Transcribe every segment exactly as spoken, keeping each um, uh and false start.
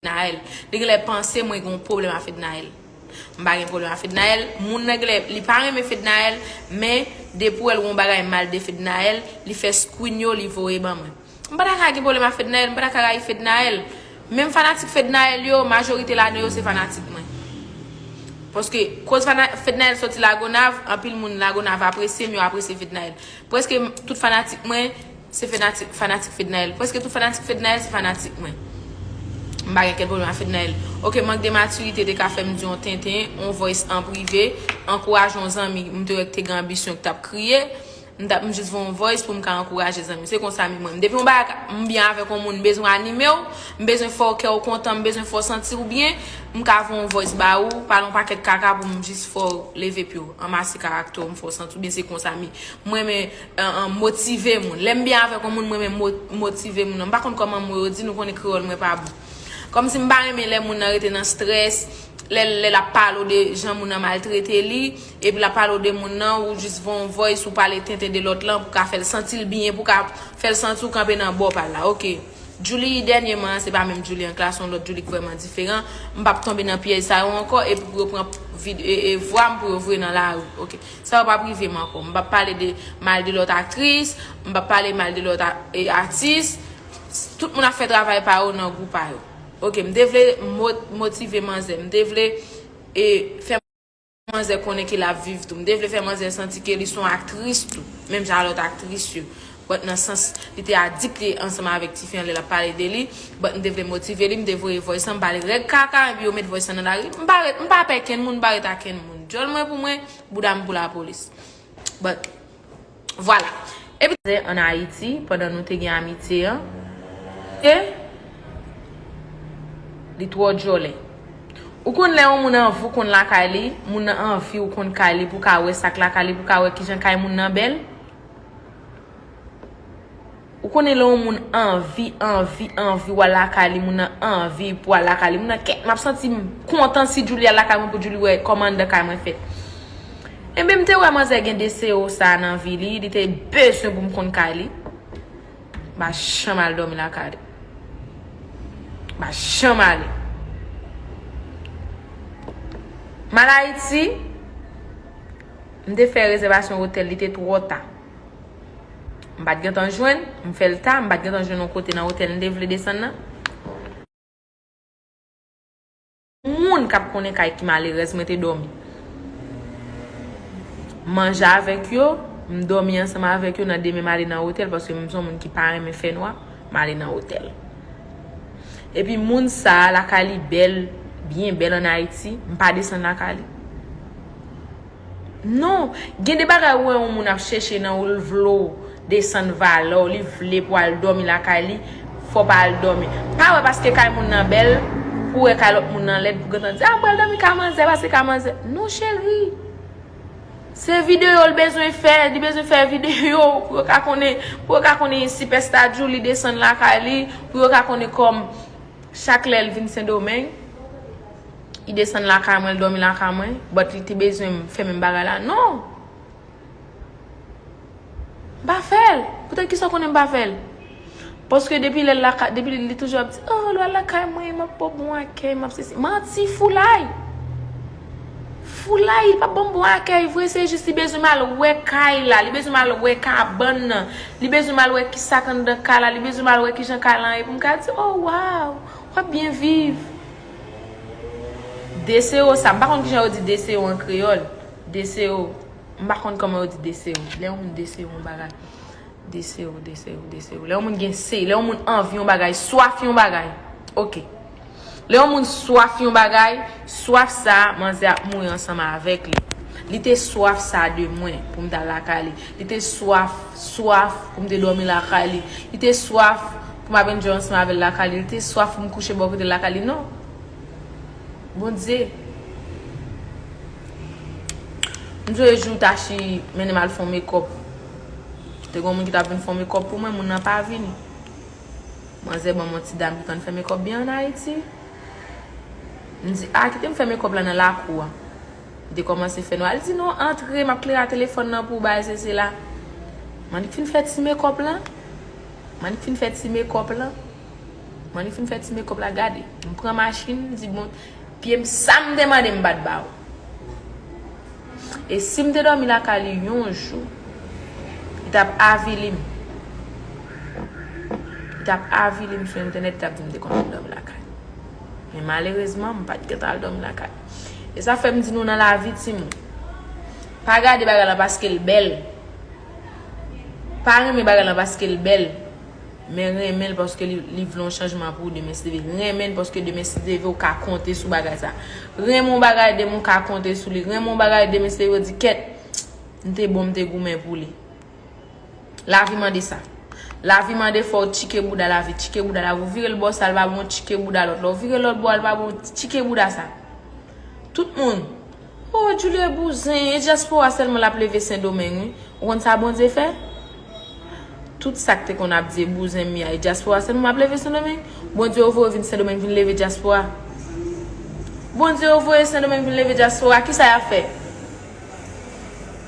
Fednaelle. Li genlè panse mwen gen yon pwoblèm a Fednaelle. M pa gen pwoblèm a Fednaelle. Moun nan genlè, li pa renmen Fednaelle, men depi w wè l wè yon bagay mal de Fednaelle, li fè screen yo, li voye ban mwen. M pa ta ka gen pwoblèm a Fednaelle, m pa ta ka rayi Fednaelle. Menm fanatik Fednaelle yo, majorite ladan yo se fanatik mwen. Paske koz fana-, Fednaelle soti Lagonav, anpil moun Lagonav apresye m, yo apresye Fednaelle. Prèske tout fanatik mwen, se fanatik, fanatik Fednaelle. Prèske tout fanatik Fednaelle, se fanatik mwen. M pa gen kèl pwoblèm a Fednaelle. Ok, mank de matirite te ka fè m di yon tenten, yon voice an prive, ankouraje yon zanmi, m te wè ki te gen anbisyon, ki t ap kriye. M t ap, m jis voye yon voice pou m ka ankouraje zanmi. Se konsa m ye mwen. Depi yon bagay, m byen avèk yon moun, m bezwen anime w, m bezwen fè w kè w kontan, m bezwen fè w santi w byen, m ka voye yon voice ba ou, pale yon pakèt kaka pou m jis fè w leve pye w, anmase karaktè w, m fè w santi w byen, se konsa m ye. M renmen, euh, euh, motive moun. Lè m byen avèk yon moun, m renmen mo-, motive moun. M pa konn kòman mo yo di, nou konnen kreyòl mwen pa bon. Kòmsi m pa renmen lè moun nan rete nan strès, lè, lè l ap pale w de jan moun nan maltrete li, epi l ap pale w de moun nan, ou jis voye yon voice, ou pale tenten de lòt lan, pou ka fè l santi l byen, pou ka fè l santi w kanpe nan bò pa l la. Ok. Djoulie, dènyèman, se pa menm Djoulie an klas, yon lòt Djoulie ki vrèman diferan. M p ap tonbe nan pyèj sa yo ankò, epi pou yo pran vid-, e, e, vwa m pou yo voye nan lari. Ok. Sa yo p ap rive m ankò. M p ap pale de, mal de lòt aktris, m p ap pale mal de lòt a-, e, atis. Tout moun ap fè travay pa yo nan gou pa yo. Ok, m te vle mo-, motive manzè. M te vle, e, fè manzè konnen ke l ap viv tou. M te vle fè manzè santi ke li se yon aktris tou, menm jan a lòt aktris yo. But nan sans, li te adikte ansanm avèk tifi an lè l ap pale de li. But m te vle motive li, m te voye voice lan, m pale règ kaka, epi yo met voice lan nan lari. M pa ret, m pa pè kenn moun, m pa ret a kenn moun. Djòl mwen pou mwen, bouda m pou lapolis. But, vwala. Epi, ann Ayiti, pandan nou te gen amitye an, e li twò djòlè. Ou konn lè yon moun anvi w konn lakay li, moun nan anvi w konn kay li pou w ka wè sa k lakay li, pou w ka wè kijan kay moun nan bèl? Ou konnen lè yon moun anvi, anvi, anvi w al lakay li, moun nan anvi pou w al lakay li, moun nan kèt, m ap santi m kontan si Djoulie al lakay mwen pou Djoulie wè kòman anndan kay mwen fèt. Enben, m te wè manzè gen de sewo sa nan vi li, li te bezwen pou m konn kay li. M pa janm al dòmi lakay li. M pa janm ale. M al Ayiti, m te fè rezèvasyon otèl, li te twò ta. M pa t gentan jwenn, m fè l ta, m pa t gentan jwenn yon kote nan otèl m te vle desann nan. Moun k ap konnen kay ki malerèz mwen te dòmi. M manje avèk yo, m dòmi ansanm avèk yo, nan demen m ale nan otèl, paske m se yon moun ki pa renmen fènwa, m ale nan otèl. Epi moun sa a, lakay li bèl, byen bèl ann Ayiti, m pa desann lakay li. Non, gen de bagay ou wè yon moun ap chèche nan ou, l vle w desann valè w, li vle pou al dòmi lakay li, fò w pa al dòmi. Pa wè paske kay moun nan bèl, pou wè kay lòt moun nan lèd, pou gentan di, a, m pral dòmi kay manzè, paske kay manzè. Non, cheri. Se videyo l bezwen fè, li bezwen fè videyo, pou yo ka konnen, pou yo ka konnen sipèsta Djoulie desann lakay li, pou yo ka konnen kòm chak lè l vin Sendomeng, li desann lakay mwen, l dòmi lakay mwen, but li te bezwen m fè menm bagay la. Non! M pa fè l. Poutèt kisa w konnen m pa fè l? Paske depi lè l lakay, depi li, li toujou ap di, oh, lè w al lakay mwen, m ap ba w bon akèy, m ap sesi. Manti, foulay! Foulay, li p ap ban m bon akèy vre, se jis li bezwen m al wè kay la, li bezwen m al wè kabann nan, li bezwen m al wè kisa k anndan kay la, li bezwen m al wè kijan kay la ye pou m ka di, oh, waw, w ap byen viv. Desewo sa, m pa konn kijan yo di desewo an kreyòl. Desewo. M pa konn kòman yo di desewo. Lè yon moun desewo yon bagay. Desewo, desewo, desewo. Lè yon moun gen se, lè yon moun anvi yon bagay, swaf yon bagay. Ok. Lè yon moun swaf yon bagay, swaf sa, manzè ap mouri ansanm avèk li. Li te swaf sa de mwen pou m t al lakay li. Li te swaf, swaf pou m te dòmi lakay li. Li te swaf pou m ap enjoy ansanm avè l lakay li. Li te swaf pou m kouche bò kote l lakay li. Non. Bondye. M sonje jou Tachi mennen m al fè yon makeup. Te gen yon moun ki t ap vin fè yon makeup pou mwen, moun nan pa vini. Manzè ban m yon ti dam ki konn fè makeup byen ann Ayiti. M di, a, kite m fè makeup la nan lakou a. Li te kòmanse fè nwa. Li di, non, antre, m ap klere a telefòn nan pou w, bagay sesi la. M annik fin fè ti makeup lan. M annik fin fè ti makeup lan. Mwen li fin fè ti mekòp la, gade. M pran machin, m di, bon, pye m, sa m te mande m pa t ba ou. E si m te dòmi lakay li yon jou, li t ap avili m. Li t ap avili m sou entènèt, li t ap di m te konn al dòmi lakay. Men malerezman, m pa t gentan al dòmi lakay. E sa fè m di nou nan lavi, timoun. Pa gade bagay lan paske l bèl. Pa renmen bagay lan paske l bèl. Men renmen l paske li, li vle yon chanjman pou ou demen si Dye vle. Renmen l paske demen si Dye vle ou ka konte sou bagay sa. Renmen yon bagay demen ou ka konte sou li. Renmen yon bagay demen si Dye vle ou di kèt, m te bon, m te goumen pou li. Lavi mande sa. Lavi mande fò w tchike bouda lavi, tchike bouda lavi. Ou vire l bò sa, l pa bon, tchike bouda lòt la. Ou vire lòt bò a, l pa bon, tchike bouda sa. Tout moun. Oh, Djoulie bouzen, e dyaspora sèlman l ap leve Sendomeng, wi. Ou konn sa Bondye fè? Tout sa k te konn ap di e bouzen m ye a, e dyaspora sèlman m ap leve Sendomeng. Bondye yo voye vin Sendomeng vin leve dyaspora. Bondye yo voye Sendomeng vin leve dyaspora. Kisa y ap fè?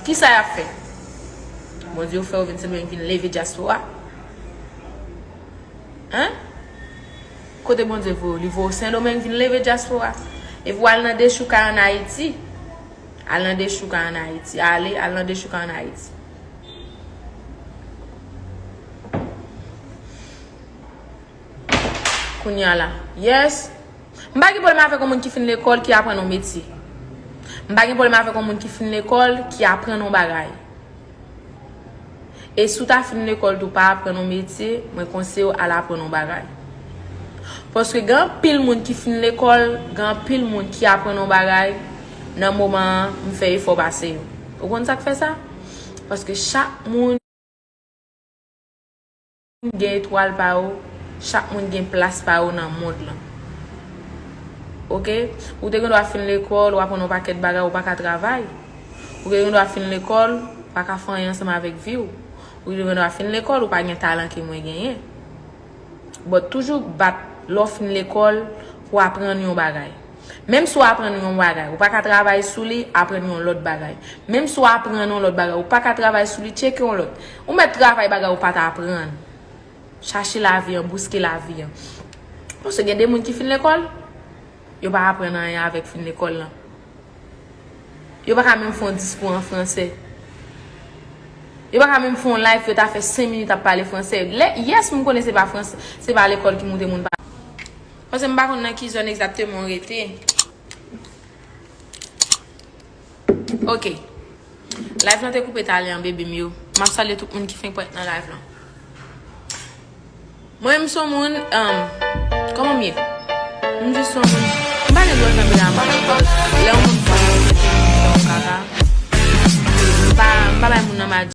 Kisa y ap fè? Bondye yo fè yo vin Sendomeng vin leve dyaspora. Hein? Kote Bondye voye w? Li voye w Sendomeng vin leve dyaspora. Epi w al nan dechoukay ann Ayiti. Al nan dechoukay ann Ayiti. Ale, al nan dechoukay ann Ayiti. Kounye a la. Yes. M pa gen pwoblèm avèk yon moun ki fin lekòl, ki aprann yon metye. M pa gen pwoblèm avèk yon moun ki fin lekòl, ki aprann yon bagay. E si w ta fin lekòl tou pa aprann yon metye, mwen konseye w al aprann yon bagay. Paske gen anpil moun ki fin lekòl, gen anpil moun ki aprann yon bagay, nan moman an, m fè efò pase yo. Ou konn sa k fè sa? Paske chak moun gen etwal pa yo, chak moun gen plas pa yo nan mond lan. Oke? Ou te gen dwa fin lekòl, w aprann yon pakèt bagay, ou pa ka travay. Ou te gen dwa fin lekòl, ou pa ka fè anyen ansanm avèk vi w. Ou te gen dwa fin lekòl, ou pa gen talan ke mwen genyen. But toujou bat lè w fin lekòl pou aprann yon bagay. Menm si w aprann yon bagay, ou pa ka travay sou li, aprann yon lòt bagay. Menm si w aprann yon lòt bagay, ou pa ka travay sou li, tcheke yon lòt. Ou mèt travay bagay ou pa t aprann. Chache lavi an, bouske lavi an. Paske gen de moun ki fin lekòl, yo pa aprann anyen avèk fin lekòl lan. Yo pa ka menm fè yon diskou an fransè. Yo pa ka menm fè yon live, yo ta fè senk minit ap pale fransè. Lè, yes, m konnen se pa fransè, se pa lekòl ki moute moun pa. Paske m pa konn nan ki zòn egzakteman w rete. Ok. Live lan te koupe talè an, baby m yo. M ap salye tout moun ki fenk pwent nan live lan. Mwen, m se yon moun, um, kòman m ye? M jis se yon moun, m pa gen dwa tanpe la mwen ankò. Lè yon moun fò, m fè yon kaka. M pa, m pa bay moun nan madi.